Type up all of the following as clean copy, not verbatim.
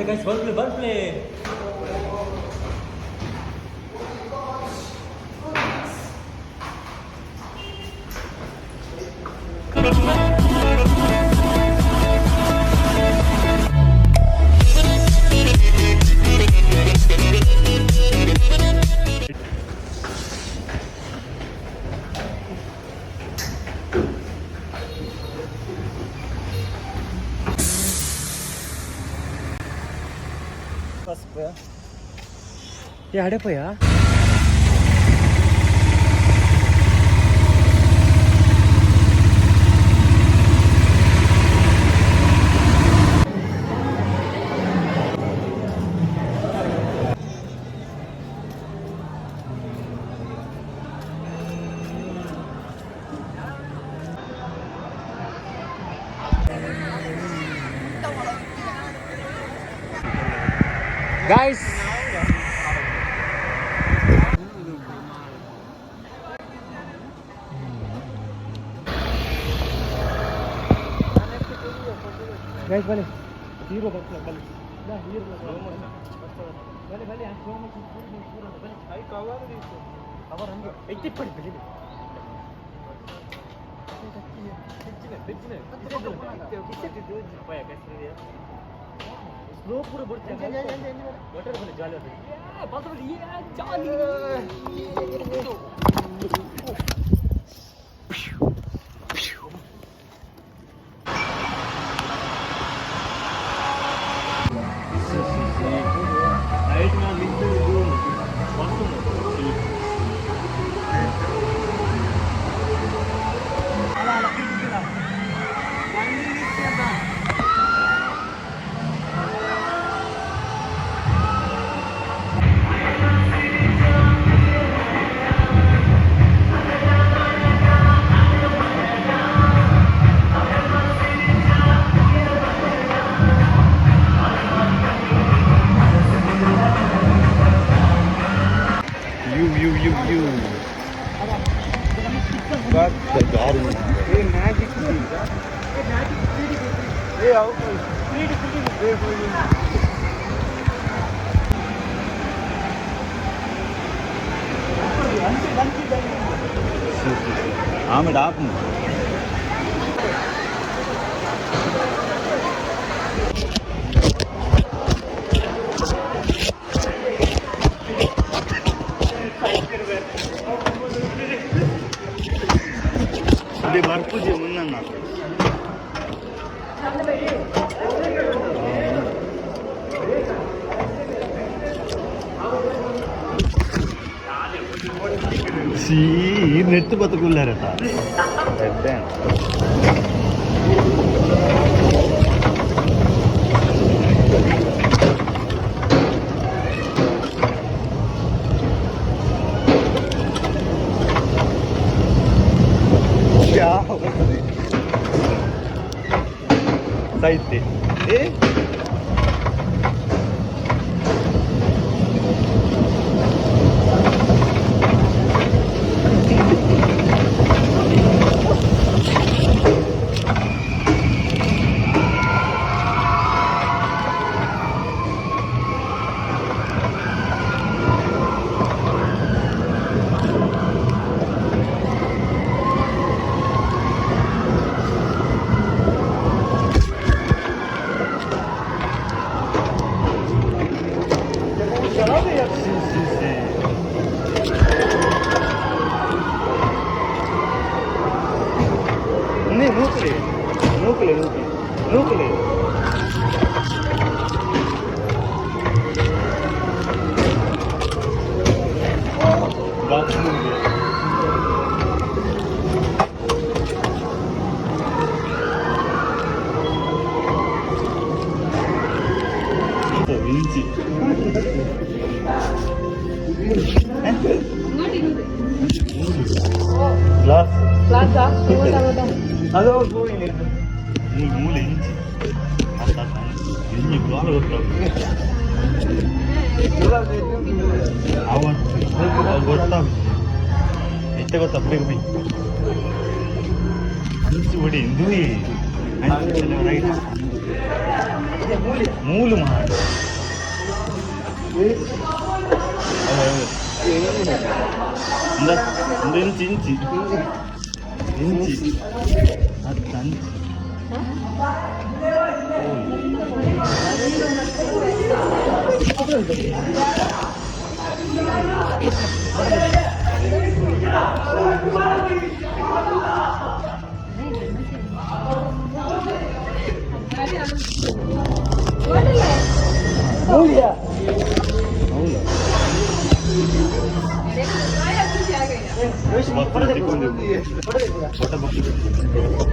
Guys, ಬರ್ಪ್ಲೆ ಬರ್ಪ್ಲೆ. ಅಡೆಪಯ್ಯ. Guys. Guys, ಬನ್ನಿ, hero ಬರ್ತಾರೆ, ಬನ್ನಿ. ಹೀರೋ, ಬನ್ನಿ ಬನ್ನಿ. ಕವರ್ ಹಂಗೆ ಎತ್ತಿಪ್ಪಡಿ, ಬನ್ನಿ. ಸ್ಲೋ ಪೂರ ಬರ್ತದೆ. ವಾಟರ್ ಬನ್ನಿ, ಜಾಲಿ ಜಾಲಿ. You, you, you, you. Got the garden. Hey, magic. Hey, how? Hey, ఆమె డాపు. అది ಬರ್ಪುಜಿ ಮುಂದన్న. ಸೀ ನೆಟ್ಟು ಬತ್ತುకుల్లారట. పెద్ద ಸಾಹಿತ್ಯ ಏ. Sì, sì. ನೂಕಲಿ ನೂಕಲಿ ನೂಕಲಿ ನೂಕಲಿ. ಬಾತ್ರೂಮ್. ಇಂಚಿ. ಗ್ಲಾಸ್. ಅದು ಮೂಲೆ ಮೂಲೆ ಇಂಚಿ ಅತ್ತ ಇಂಚಿ ಗ್ಲಾಸ್ ಗೊತ್ತಾಗ ಅವತ್ತು ಗೊತ್ತಾಗ ಎತ್ತೆ ಗೊತ್ತಾ ಬೇಗ ಬಿ ಅಂಚು ಹೊಡಿ ಇಂದು. ರೈಟ್. ಮೂಲು ಮಾಡ ಇಂಚಿ ಇಂಚಿ ಇಂಚಿ ಹತ್ತು ಅಂಚಿ.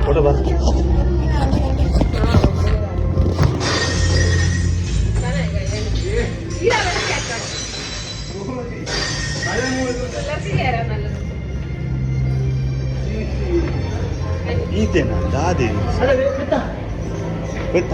ಫೋಟೋ ಬಾ. ಈತೇನಾ ದಾದೆ ಬೆತ್ತ.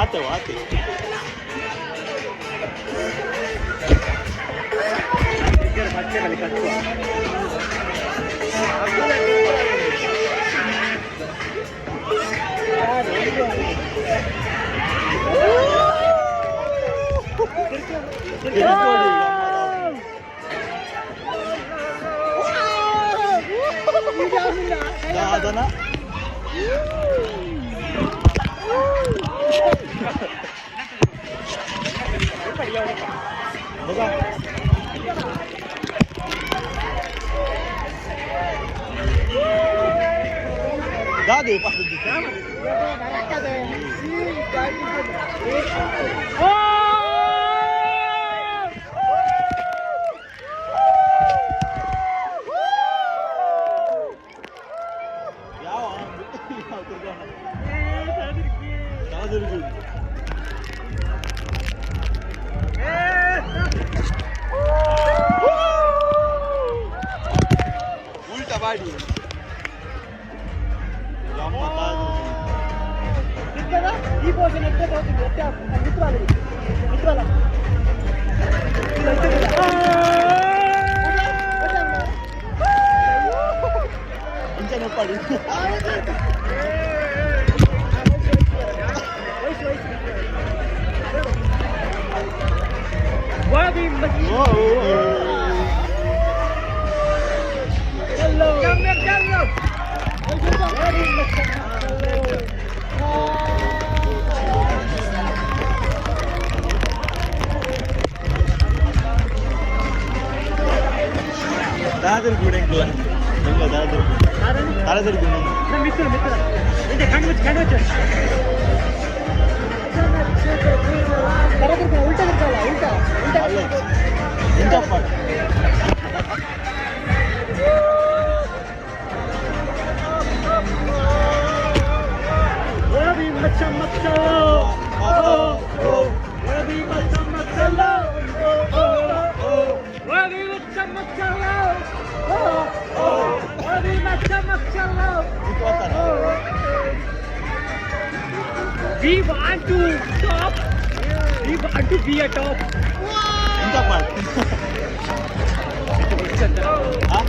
ಆತೆ ಆತೆ. ದಾದನ ದಾದೆ. ಯಾವ ಉಲ್ಟಾ ಬಾಡಿ. ಈ ಪೋರ್ಷನ್ ಎಟ್ಟೆ ತಗೋತೀನಿ, ಎಟ್ಟೆ ಮಿತ್ರವಾಲ ಮಿತ್ರವಾಲ. ಪಾಡಿ. ಓ ದಾದರ್ ಗೂಡೆ ಎಂಗ ದಾದರ್ ತಾರದರ್ ಗೂಡೆ. ಮಿತ್ರ ಮಿತ್ರ ಇದೆ ಕಣ್ಣು ಮುಚ್ಚು, ಕಣ್ಣು ಮುಚ್ಚು. ಉಲ್ಟಾ ತಿರ್ಕಲ್ಲ, ಉಲ್ಟಾ ಉಲ್ಟಾ. ಅಲ್ಲ, ಎಂತ ಪಾಡಿ? We want to top. We want to be a top. ಎಂತ ಪಾಡಿ? ಆ?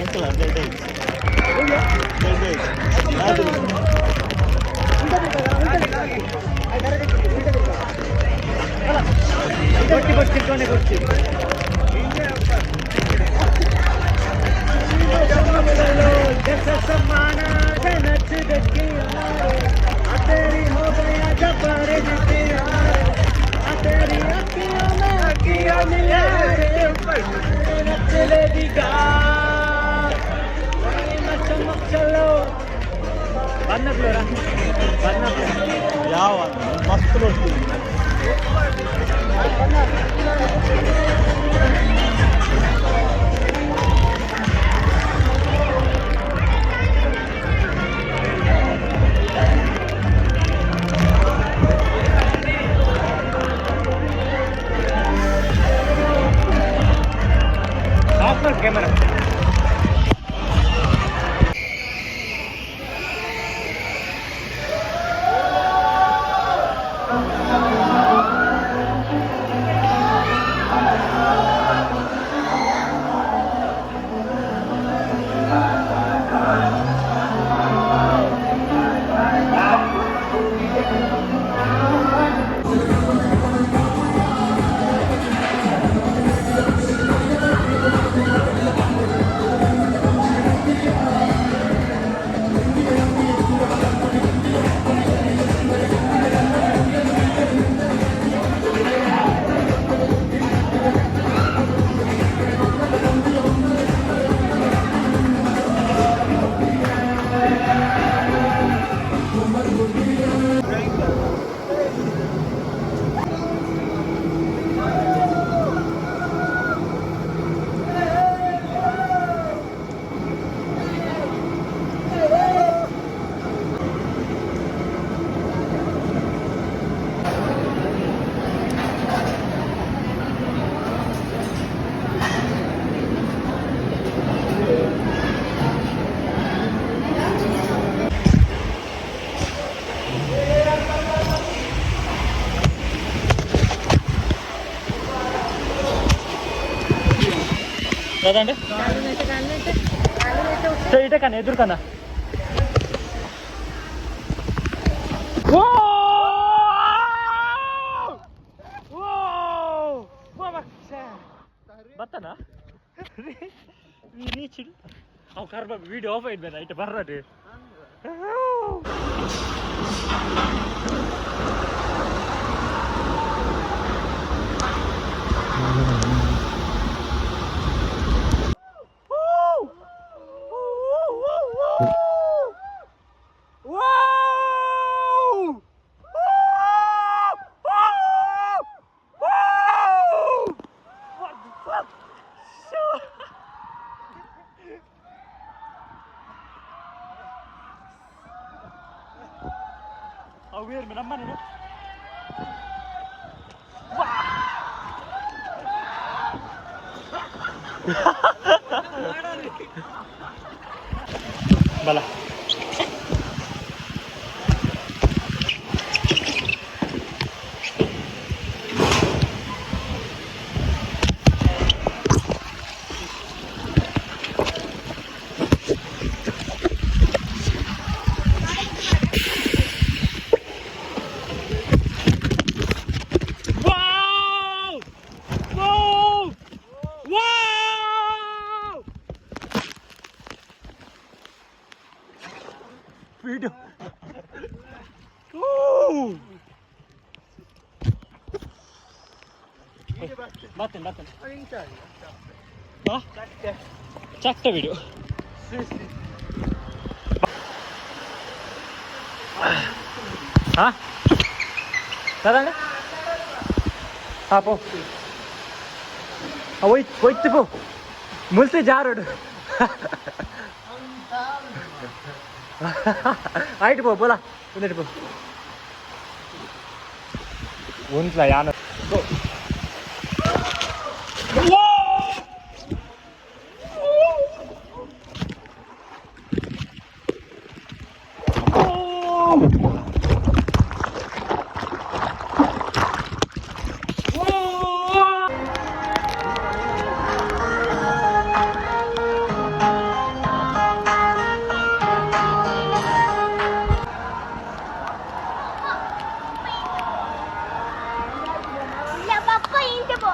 ಎಂತಲ್ಲ, ದೊಡ್ಡ ಐತೆ. ದೊಡ್ಡ ಐತೆ. ದಾದರ್ ಗೂಡೆ. ಉಲ್ಟಾ ತಿರ್ಕಲ್ಲ, ಉಲ್ಟಾ ತಿರ್ಕಲ್ಲ. ಉಲ್ಟಾ ತಿರ್ಕಲ್ಲ. ಕೊಟ್ಟಿ ಕೊಟ್ಟಿ ತಿಳ್ಕೊಂಡೆ ಕೊಟ್ಟಿ. ಯಾವ ಮಸ್ತ್ ನೋಡ್ತೀವಿ. Of camera. ಕದಂಡೆ ಇಟೆ ಕಣ ಎದುರು ಕಣ. ಬತ್ತನ ರೀಚ್ ಅವು ಕರ್ಬ ವಿಡಿಯೋ ಆಫ್ ಆಯ್ತು ಬೇಡ ಇಟ್ಟು ಬರ್ರದು. ಅವೇರ್ ನಮ್ಮ ನೀನು. ಬಲ. ವಿಡಿಯೋ. ಬರ್ತೇನೆ ಬರ್ತೇನೆ. ಚಾಕ್ಟ ವಿಡಿಯೋ. ಹಾ ದಾದಾ, ಹಾ ಪೋ. ಒಯ್ತು ಪೋ, ಮುಲ್ತೆ ಜಾರೋಡು. ಆಯ್ತು ಪೋ, ಬೋಲಾ ಒಂದಿಟ್ಟು ಪೋ. ಉಂಟ್ಲ ಯಾನ. ಇಲ್ಲ ಪಪ್ಪ ಇಂಟ ಪೋ.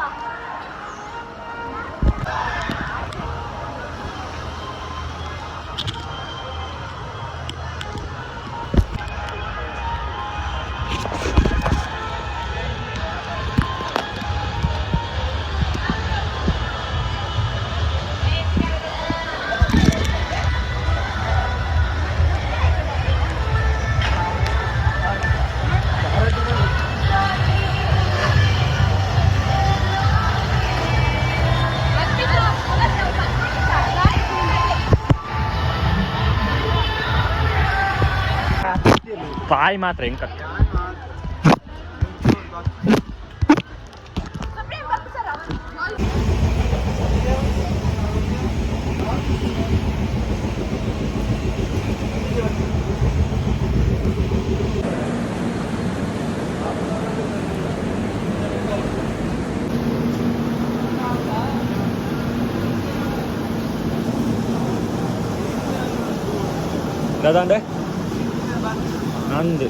ಬಾಯಿ ಮಾತ್ರ ಹೆಂಗ್. ದಾದಾಂಡೆ ನಂದು.